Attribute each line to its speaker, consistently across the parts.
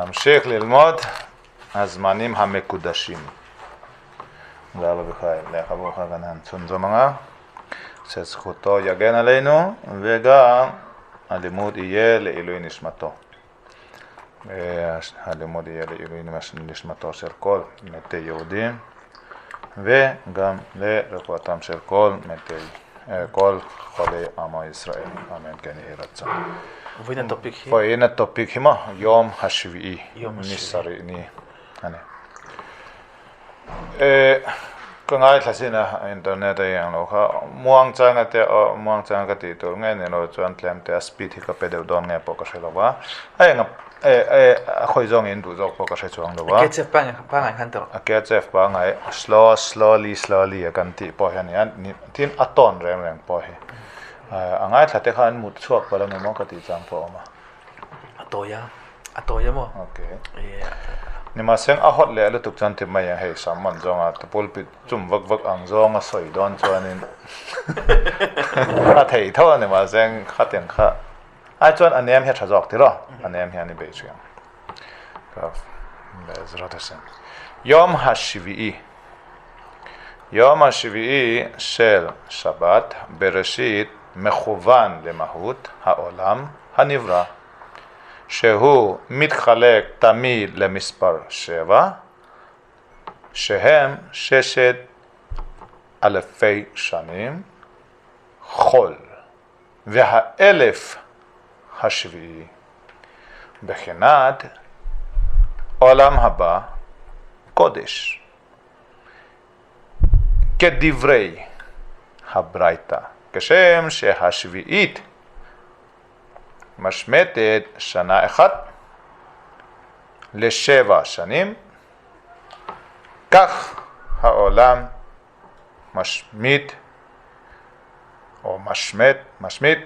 Speaker 1: נמשיך ללמוד הזמנים המקודשים. שזכותו יגן עלינו וגם הלימוד יהיה לעילוי נשמתו. הלימוד יהיה לעילוי נשמתו של כל מתי יהודים וגם לרפואתם של כל מתי כל חולי עמו ישראל. אמן כן יהי רצון.
Speaker 2: Vawiina topic hi.
Speaker 1: Vawiina topic hi maw Yom HaShvi'i
Speaker 2: Yom
Speaker 1: ni
Speaker 2: HaShvi'i.
Speaker 1: sarih ni a ni. E ka ngaithla sin a internet a iang lo kha muang changa te aw muang changa ka tih tur nge ni lo chuan tlem te a speed hi ka pe deuh dawn nge pawh ka hre lo va a eng e e a khawi zawng in duh zawk pawh ka hre chuang lo va.
Speaker 2: A KHF pangai khan tawh.
Speaker 1: A KHF pangai slow slowly slowly a kan tih pawh hi a ni a ni tin a tawn reng reng pawh hi a ngaithla te kha an mut chhuak palh ang emaw ka tih chang pawh a awm a.
Speaker 2: A tawi a, a tawi a maw?
Speaker 1: Ok. Nimahseng a hawt leh lutuk chuan ti mai ang hei sermon zawnga ti pulpit chum vak vak ang zawnga sawi dawn chuanin a thei tho a nimahseng khatiang kha ai chuan a nem hi a tha zawk tiraw a nem hian i beih thin ang. Be'ezrat Hashem. Yom HaShvi'i Yom HaShvi'i shel Shabbat Bereshit מכוון למהות העולם הנברא, שהוא מתחלק תמיד למספר שבע, שהם ששת אלפי שנים חול, והאלף השביעי, בחינת עולם הבא קודש. כדברי הברייתא, כשם שהשביעית משמטת שנה אחת לשבע שנים, כך העולם משמיט או משמט, משמיט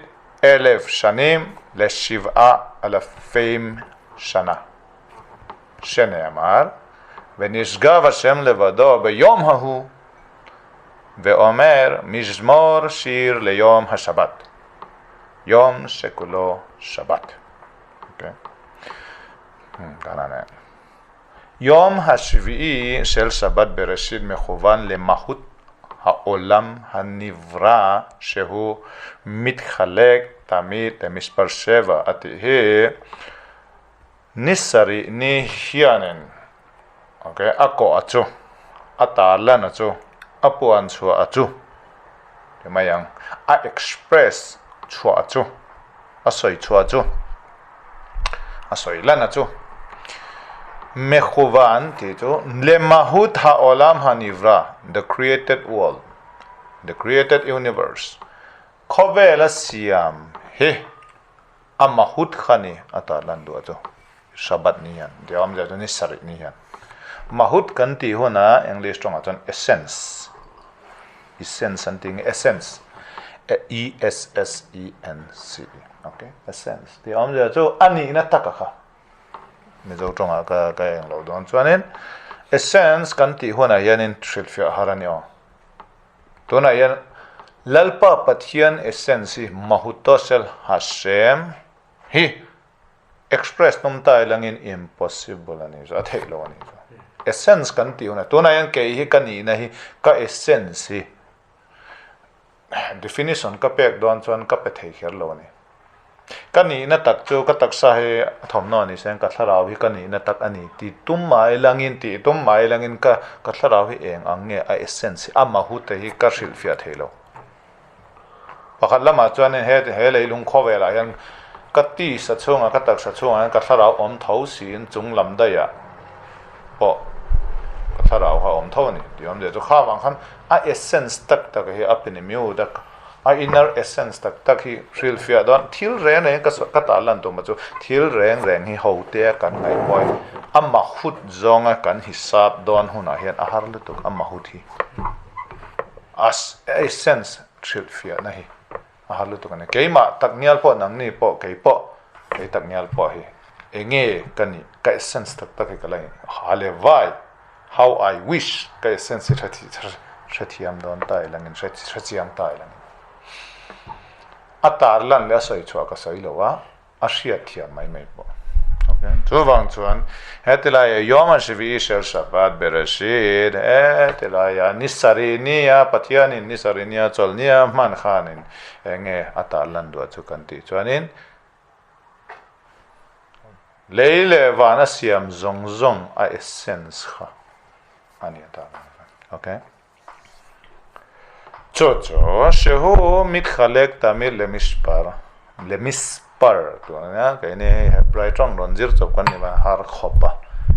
Speaker 1: אלף שנים לשבעה אלפים שנה. שנאמר, ונשגב השם לבדו ביום ההוא, ואומר מזמור שיר ליום השבת, יום שכולו שבת. Okay. יום השביעי של שבת בראשית מכוון למהות העולם הנברא שהוא מתחלק תמיד למספר שבע. התהי Ni sarih ni hianin ok a kawh a chu, a tarlan a chu, a puan chhuah a chu ti mai ang, a express chhuah a chu, a sawi chhuah a chu, a sawi lan a chu. Mekhuvan tih chu Lemahut ha'olam ha'nivra, the created world, the created universe, khawvela siam hi A mahut kha ni a tar lan duh a chu Shabbat ni hian ti awmzia chu ni sarih ni hian mahut kan tih huna English tawngah chuan essence essence an tih nge essence e s s e n c e ok essence tih awmzia chu a nihna taka kha Mizo tawngah ka ka eng lo dawn chuanin essence kan tih hunah hianin hrilhfiah har a ni aw. Tunah hian Lalpa Pathian essence hi Mahutosel Hashem hi express hnum ta ilangin impossible a ni chu, a theih lo a ni chu. Essence kan tih hunah tunah hian kei hi ka nihna hi ka essence hi definition ka pek dawn chuan ka pe thei kher lo a ni. Ka nihna tak chu ka taksa hi a thawmhnaw a ni se, ka thlarau hi ka nihna tak a ni tih tum mai langin tih tum mai langin ka ka thlarau hi eng ang nge a essence hi a mahute hi ka hrilhfiah thei lo. Pakhat lamah chuanin he he leilung khawvelah hian ka tisa chhungah ka taksa chhungah hian ka thlarau awm tho siin chung lam daihah pawh ka thlarau kha a awm tho a ni tih awmzia chu kha vang khan a essence tak tak hi a pneumu tak A inner essence tak tak hi hrilhfiah dawn thil reng reng ka ka tah lan tum a chu thil reng reng hi ho te a kan ngaihpawh hi a mahut zawnga kan hisap dawn hunah hian a har lutuk a mahut hi a essence hrilhfiahna hi a har lutuk a ni. Keimah tak ngial pawh nangni pawh kei pawh kei tak ngial pawh hi enge ka nih ka essence tak tak hi ka la ha le vai. How I wish ka essence hi hrethiam dawn ta ila ngin hrechiang ta ila ngin. A tar lan leh a sawi chhuah ka sawi lo a, a hriat thiam mai mai pawh. Ok. Chuvang chuan heti laia Yom HaShvi'i Shel Shabbat Bereshit heti laia ni sarih nia Pathianin ni sarih nia chawlh nia hman khanin eng nge a tarlan duah chu kan tih chuanin lei leh van a siam zawng zawng a essence kha a ni a tarlan okay. Chu chu Shehu mitchalek tamid lemishpar lemispar tih a nia keini hei Hebrai tawng rawn zir chawp kan ni vang har khawp a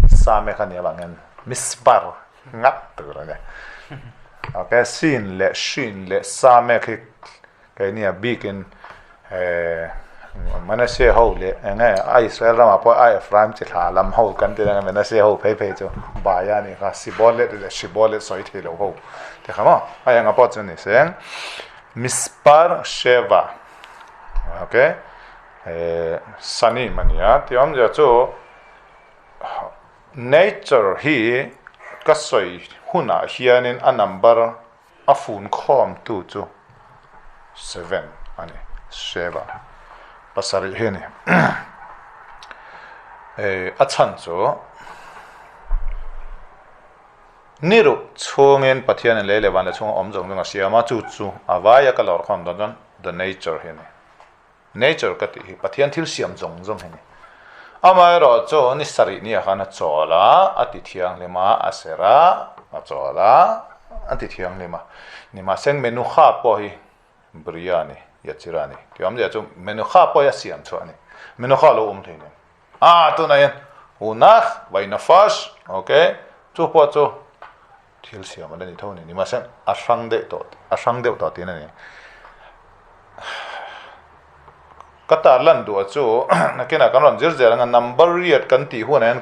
Speaker 1: same kha nia vangin mispar ngat tur a ni ok sin leh shin leh same khi Keini a bikin Manasseh ho leh eng nge a Israel ramah pawh a Ephraim chi thla lam ho kan ti reng a Manasseh ho phei phei chu Baia a nih kha Sibolet leh Shibolet sawi thei lo ho ti kha maw a enga pawh chu ni se Mispar Sheva ok Sanim a ni a tih awmzia chu nature hi ka sawi hunah hianin a number A fun khawmtu chu seven a ni, Sheva pasarih hi a ni. A chhan chu ni ruk chhungin Pathianin lei leh van leh chhunga awm zawng zawng a siam a, chu chu a vaia ka lawr khawm dawn chuan the nature hi a ni. Nature ka tih hi Pathian thil siam zawng zawng hi a ni. Amaherawh chu ni sarih nia khan a chawl a, a ti thianghlim a, a ser a, a chawl a, a ti thianghlim a. Nimahse Menuha pawh hi Bria a ni, Yatsira a ni. Tih awmzia chu Menuha pawh hi a siam chhuah a ni. Menuha lo awm thei nen. Ah tunah hian Hunah, Vainafash, okay, chu pawh chu Thil siam a la ni tho a ni. Nimahse a hrang deuh tawh, a hrang deuh tawh tiin a ni. Ka tar lan duh chu nakinah kan rawn zir zel anga number riat kan tih hunah hian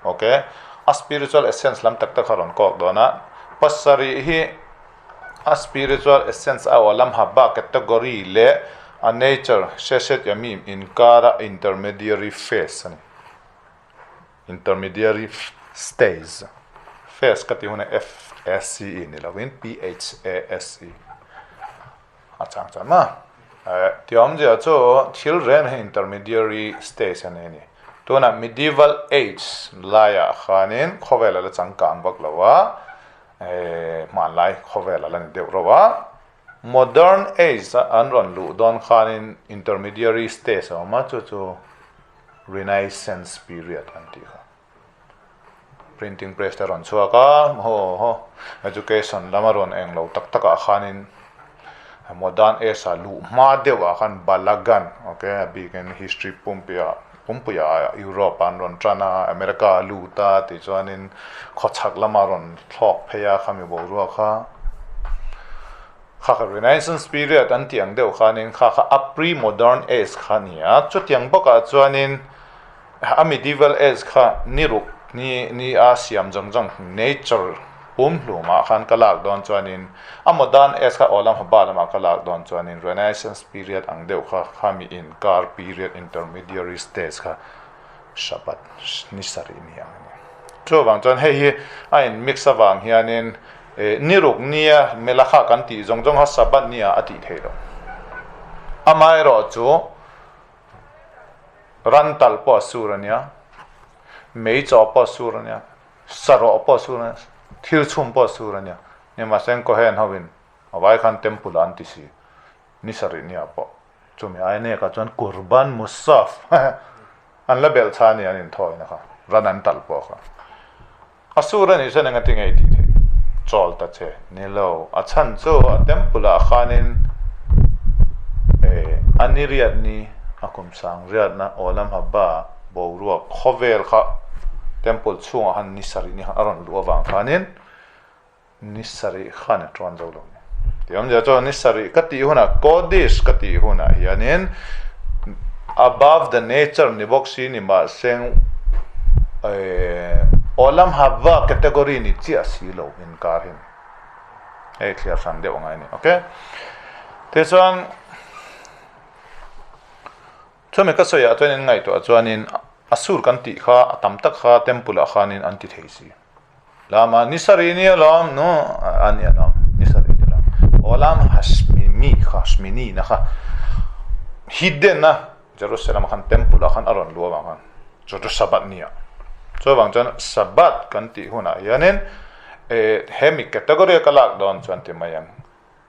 Speaker 1: ok a spiritual essence lam tak tak a rawn kawk dawn a. Pasarih hi a spiritual essence a aw lam ha bak category leh a nature Sheshet Yamim inkara intermediary phase a ni. Intermediary stage, phase ka tih hunah F-A-C-E ni lovin P-H-A-S-E a chang chuan maw? Tih awmzia chu thil reng hi intermediary stage a nei a ni. Tunah medieval age laiah khanin khawvel a la changkang vak lo a, hmanlai khawvel a la ni deuh reuh a. Modern age a an rawn luh dawn khanin intermediary stage a awm a, chu chu Renaissance period an tih kha. Printing press te a rawn chhuak a, haw haw education lam a rawn eng lo tak tak ah khanin modern age ah luh hma deuh ah khan balagan ok a bikin history pumpuia pumpuia ah Europe ah an rawn tan a, America a lut a tichuanin khawchhak lama rawn thlawk phei a khami boruak kha. Kha kha Renaissance period an tih ang deuh khanin kha kha a pre-modern age kha a ni a, chutiang bawkah chuanin a medieval age kha ni ruk ni ni a siam zawng zawng nature pumhlumah khan ka lak dawn chuanin a modern age kha aw lam haba lamah ka lak dawn chuanin Renaissance period ang deuh kha khami inkar period intermediary stage kha Shabbat ni sarih ni ang a ni. Chuvang chuan hei hi a in mix avang hianin ni ruk nia melakha kan tih zawng zawng kha Shabbat nia a tih theih loh. Amaherawhchu ran tal pawh a sur a nia, mei chaw pawh a sur a nia, sarawh pawh a sur a nia, thil chhum pawh a sur a nia. Nimahse Kohen hovin a vai khan temple ah an ti si, ni sarih nia pawh. Chumi ai nekah chuan Qurban Musaf an la belh chhan a ni an inthawina kha, ran an talh pawh kha. A sur a nih chuan engati nge i tih theih? Chawl ta che. Ni lo, a chhan chu a temple ah khanin eh a ni riat ni a kum sang riatna Olam Haba boruak khawvel kha temple chhungah khan ni sarih ni khan a rawn luh avang khanin Ni sarih khan a tuan zo lo ni. Tih awmzia chuan ni sarih ka tih hunah Kodesh ka tih hunah hianin above the nature ni bawk si ni mahse Olam Haba category ni chiah si lo inkar hi ni. Hei thliar hran deuh angai a ni. Ok. Tichuan chumi ka sawiah chuan in ngaihtuah chuanin a sur kan tih kha a tam tak kha temple ah khanin an ti thei si. Lama ni sarih ni alawm nu a ni alawm ni sarih ni alawm Olam Hashmini kha Hashmini na kha hidden a Jerusalem khan temple ah khan a rawn luh avang khan. Chu chu Sabbath ni ah. Chuvang chuan Sabbath kan tih hunah hianin hemi category a ka lak dawn chuan ti mai ang.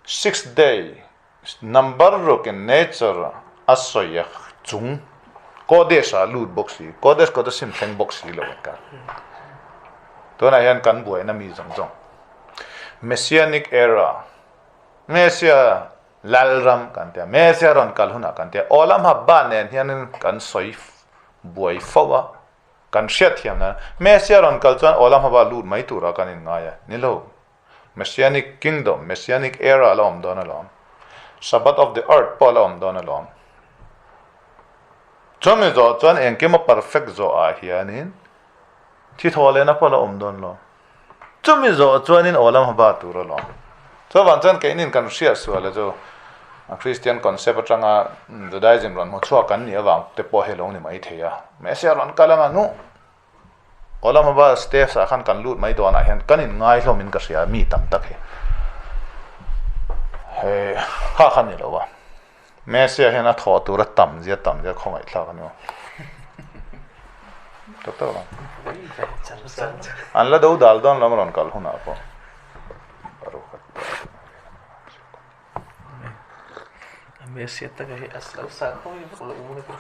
Speaker 1: Sixth day number rukin nature a sawi a chung Kodesh ah lut bawk si, Kodesh Kodesim thleng bawk si lo ang ka. Tunah hian kan buaina mi zawng zawng Messianic era Messia Lalram kan tia, Messia rawn kal hunah kan tia, Olam Habba nen hianin kan sawi buai fo a, kan hriat thiam nan Messia rawn kal chuan Olam Habba lut mai tura kan inngai a, ni lo. Messianic Kingdom, Messianic Era la awm dawn alawm. Sabbath of the Earth pawh la awm dawn alawm. Chumi zawh chuan engkim a perfect zawh ah hianin thi thaw lehna pawh la awm dawn lo. Chumi zawh chuanin aw lam haba tur alawm. Chuvang chuan keinin kan hriat sual a chu Christian concept atanga Judaism rawn hmu chhuak kan nih avang te pawh hi lo ni mai thei a. Mahse a rawn kal anga nuh aw lam haba steps ah khan kan lut mai dawnah hian kan in ngai hlawm in ka hria mi tam tak hi. He kha kha ni lo a. Messia hian a thawh tur a tam zia tam zia khawngaihthlak a ni maw? Tak tak lo. An la do dal dawn lam rawn kal hunah pawh.
Speaker 2: Messia taka hi a lo sang hawi vak lo mu ka.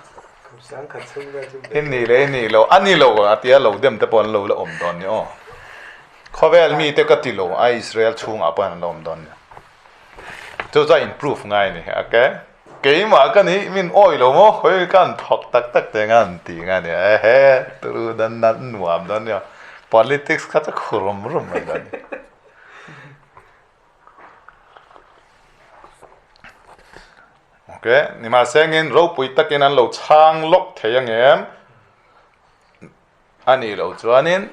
Speaker 1: In ni le ni lo a ni lo a tia lo dem te pawh an lo la awm dawn ni aw. Khawvel mi te ka ti lo a Israel chhungah pawh an la awm dawn ni. Chu chu a improve ngai a ni ok keimah ka ni min awi lo maw khawi ka han thawk tak tak te nga han ti nga nia ehe turu dan nan nuam dawn nia politics kha chu khu rum rum mai dawn a ni. Ok nimahse engin ropui takin an lo chhang lawk thei angem A nih loh chuanin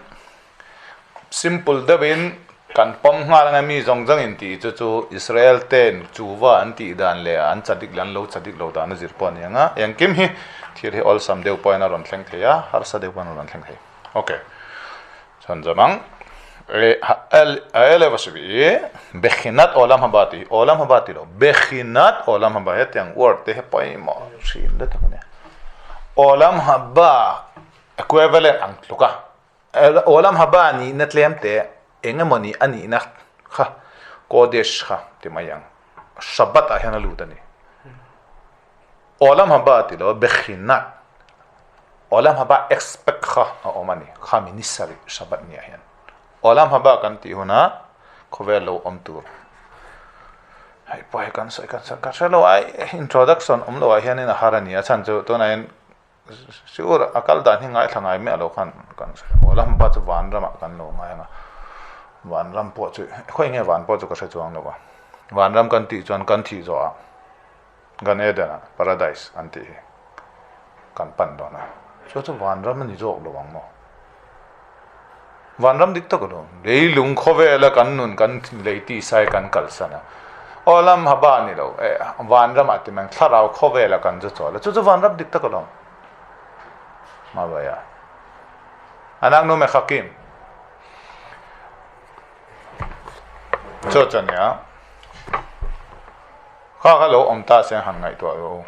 Speaker 1: simple deuhin kan pawm nghal anga mi zawng zawngin tih chu chu Israel ten chuva an tih dan leh an chadik leh an lo chadik lo dan a zir pawh a ni ang a, engkim hi thil hi awlsam deuh pawhin a rawn thleng thei a, harsa deuh pawhin a rawn thleng thei. Ok, chhan zawm ang. A eleva sibi Bechinat Olam Haba tih hi Olam Haba tih lo Bechinat Olam Haba hetiang word te hi pawimawh thin lutuk a nia. Olam Haba Equivalent ang tluk a, Olam Haba nihna tlem te eng emaw ni a nihna kha Kodesh kha ti mai ang, Shabbat ah hian a lut a ni. Olam Haba ti lo a Bechinat, Olam Haba expect kha a awm a ni, kha mi ni sarih Shabbat ni ah hian. Olam Haba kan tih hunah khawvel lo awm tur hei pawh hi kan sawi kan sawi ka hre lo a, introduction awm loh ah hianin a har a ni a chhan chu tunah hian Sure, a kal dan hi ngaithla ngai miah lo khan kan hre lo. Lam pa chu van ramah kan lo ngai ang a, van ram pawh chu khawi nge van pawh chu ka hre chuang lo va. Van ram kan tih chuan kan thih zawhah Gan Eden ah Paradise an tih hi kan pan dawn a. Chu chu van ram a ni zawk lo ang maw? Vanram dik tak a lo. Leilung khawvela kan nun kan lei tisai kan kalsan a. Aw lam ha ba ni lo e vanram ah ti mai thlarau khawvela kan zu chawl a. Chu chu vanram dik tak a lo. Ma baya. Anak nu me khakim. Chu chu nia. Kha kha lo awm ta se han ngaihtuah rawh u.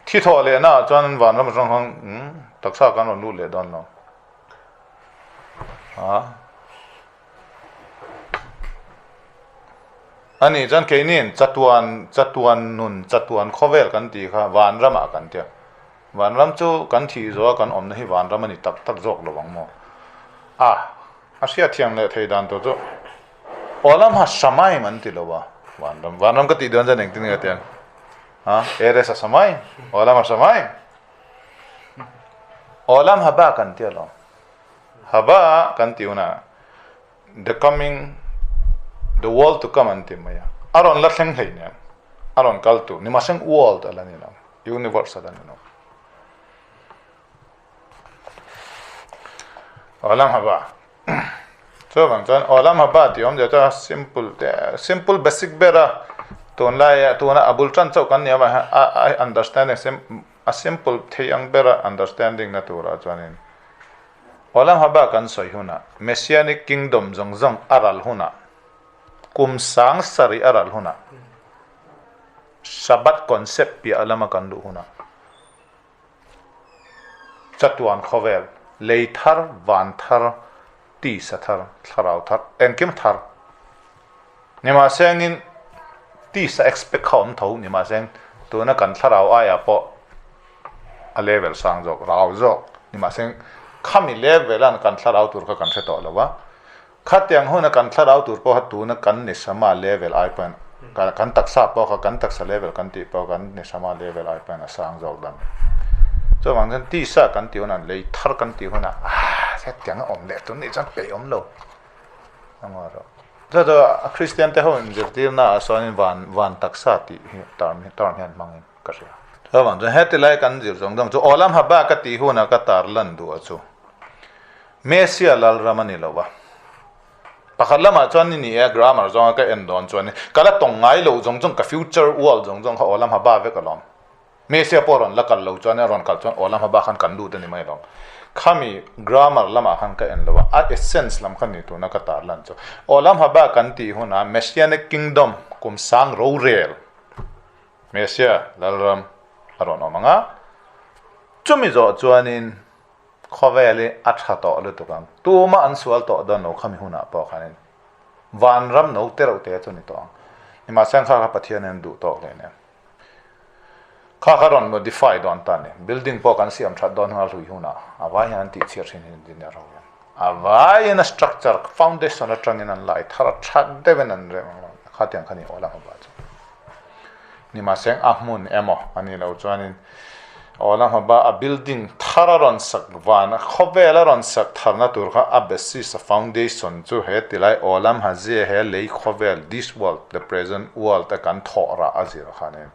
Speaker 1: Thi thawh lehna ah chuan vanram atang khan taksa kan rawn lut leh dawn lo. A Ani chuan keiniin chatuan chatuan nun chatuan khawvel kan tih kha vanram ah kan tia. Vanram chu kan thih zawh a kan awmna hi vanram a ni tak tak zawk lo ang maw? A A hriatthiam leh thei dan tur chu Olam ha Shamaim an ti lo a, vanram vanram ka tih dawn chuan engtin nge tiang ha Eres ha Shamaim Olam ha Shamaim Olam haba kan ti alawm haba kan ti hunah the coming the world to come an ti mai a a rawn la thleng hlei nen a rawn kal tur nimahseng world a la ni lo universe a la ni lo. Olam haba chuvang chuan olam haba tih awmzia chuan simple te simple basic ber a tunlaia tuna a bul tan chauh kan nih avang hian a a understanding sim a simple thei ang bera understanding na turah chuanin olam haba kan sawi hunah messianic kingdom zawng zawng a ral hunah kum sang sarih a ral hunah. Sabbath concept piah lama kan luh hunah chatuan khawvel, lei thar, van thar, tisa thar, thlarau thar, engkim thar nimahse engin tisa expect kha awm tho nimahse tuna kan thlarau aiah pawh a level sang zawk, rau zawk nimahse khami level an kan thlarau tur kha kan hre tawh lo a. Khatiang huna kan thlarau tur pawh kha tuna kan nisama level ai pawhin kan taksa pawh kha kan taksa level kan tih pawh kan nisama level ai pawhin a sang zawk dan. Chuvang chuan tisa kan tih hunah lei thar kan tih hunah ah hetiang a awm leh tun nih chuan peih awm lo a ngaw rawh. Chu chu a Kristian te ho inzirtirna ah sawn van van taksa tih hi term hi term hian hmangin ka hria. Chuvang chuan heti lai kan zir zawng zawng chu Olam Haba ka tih hunah ka tarlan duh a chu. Messia lalram a ni lo va. Pakhat lamah chuan ni ni e, grammar zawnga ka en dawn chuan ka la tawng ngai lo zawng zawng, ka future world zawng zawng kha aw lam ha ba vek alawm. Messia pawh rawn la kal lo chuan a rawn kal chuan aw lam ha ba khan kan lut a ni mai alawm. Khami grammar lamah khan ka en lo va, a essence lam kha ni tuna ka tarlan chu. Aw lam ha ba kan tih hunah Messianic kingdom kum sang rorel, Messia lalram a rawn awm ang a, chumi zawh chuanin Khawvel hi a tha tawh lutuk ang. Tuma an sual tawh dawn lo khami hunah pawh khanin vanram no te reuh te chu ni tawh ang. Nimahse kha kha Pathian in duh tawk hle nen. Kha kha rawn modify dawn ta ni. Building pawh kan siam that dawn hunah hlui hunah a vai hian an tih chhiat thin hi engineer ho hian. A vaiin a structure foundation atangin an lai thar a that deuhin an rem ang khatiang kha ni awl ang ba chu. Nimahse a hmun emaw a nih loh chuanin Awla hmaba a building thar a rawn sak van a khawvel a rawn sak tharna tur kha a basis a foundation chu he tilai Awla hmazia he lei khawvel this world the present world a kan thawh rah a zir khanin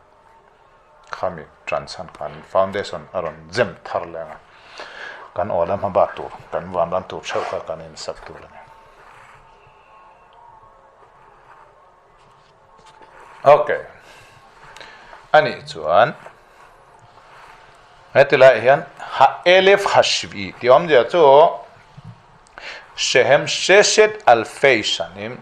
Speaker 1: khami tranchhan khan foundation a rawn zem thar leh ang a kan Awla hmaba tur kan vanram tur theuh kha kan insak tur a ni. Ok. Anih chuan heti laiah hian ha elef hashvi tih awmzia chu Shehem Sheshet Alfei Shanim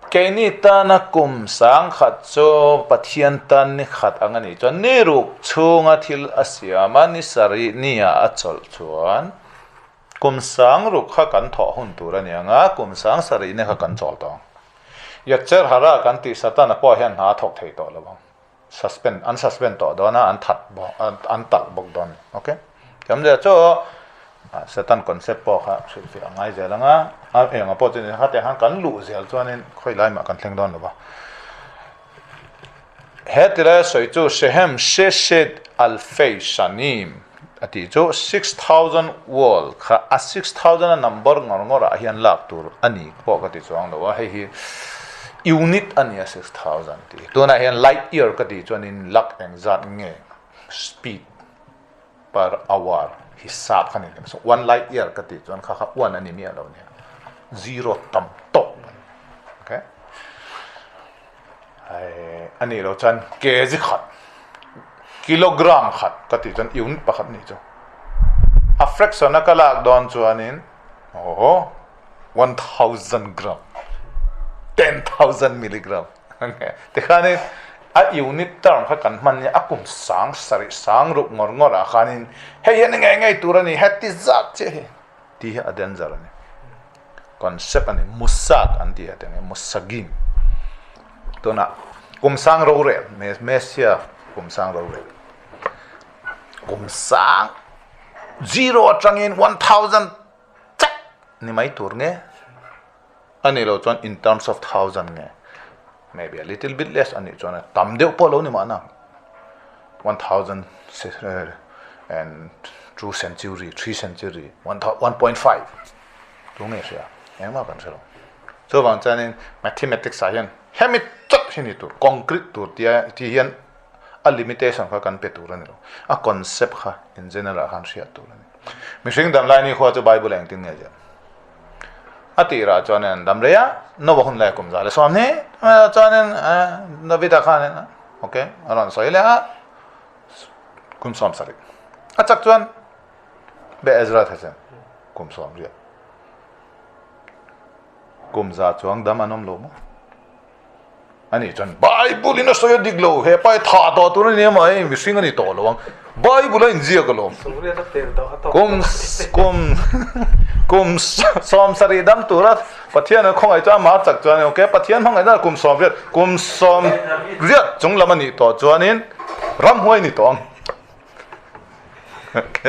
Speaker 1: Keini tana kum sangkhat chu Pathian tan ni khat ang a nih chuan ni ruk chhunga thil a siam a, ni sarih nia a chawlh chuan Kum sang ruk kha kan thawh hun tur a ni ang a, kum sang sarihna kha kan chawl tawh ang. Yatzer Hara kan tih Satana pawh hian hna a thawk thei tawh lo ang. Suspend, an suspend tawh dawn a, an that bawk, an talh bawk dawn a ni. Ok. Chumzia chu Satan concept pawh kha hrilhfiah a ngai zel ang a, a engah pawh chu ni khatah khan kan luh zel chuanin khawi lai mah kan thleng dawn lo va. He tilai a sawi chu Shehem Sheshet Alfei Shanim a tih chu 6000 wall kha a 6000 a number ngawr ngawr ah hian lak tur a ni pawh ka ti chuang lo a, hei hi unit a ni a 6000 tih hi. Tunah hian light year ka tih chuanin lak engzat nge speed per hour hisap kha ni lem so one light year ka tih chuan kha kha one a ni miah lo nia zero tam tawk okay ai ani lo chuan kg khat kilogram khat ka tih chuan unit pakhat ni chu a fraction a ka lak dawn chuanin oh 1000 gram 10000 milligram Tikhanin a unit term kha kan hman nia a kum sang sarih sang ruk ngawr ngawr ah khanin hei hian ngei ngei tur a ni heti zat chiah hi tih hi a danger a ni. Concept a ni musak an tih heti ang hi musagim tunah kum sang rorel Messia kum sang rorel kum sang zero atangin 1000 chak ni mai tur nge. A nih loh chuan in terms of thousand nge maybe a little bit less a nih chuan a tam deuh pawh lo ni mahna 1000 and two century three century 1.5 tu nge hria engmah kan hre lo chuvang chuanin mathematics ah hian hemi chawt hi ni tur concrete tur tia ti hian a limitation kha kan pe tur a ni lo a concept kha in general ah khan hriat tur a ni mihring dam lai ni khua chu bible ah engtin nge ziah A tirah chuanin an dam rei a, Noah hun leh kum za leh 20 chuanin Davida khanin ok a rawn sawi leh a, kum 70. A chak chuan Be Ezra Thesen kum 80. Kum za chuang dam an awm lo maw? Ani chuan Bible in a sawi a dik lo, he pa hi thah tawh tur a ni emaw hei mihring a ni tawh lo ang, Bible a inziak alawm. Kum kum kum 70 dam tura Pathian a khawngaih chuan amah chak chuan ok Pathian hmangaih chuan kum 80 kum 80 chung lam a nih tawh chuanin ramhuai a ni tawh ang. Ok.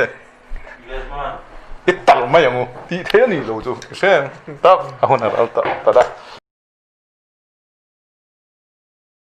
Speaker 1: I tal mai ang u tih theih a nih lo chu hre tak a hun a ral ta ta da.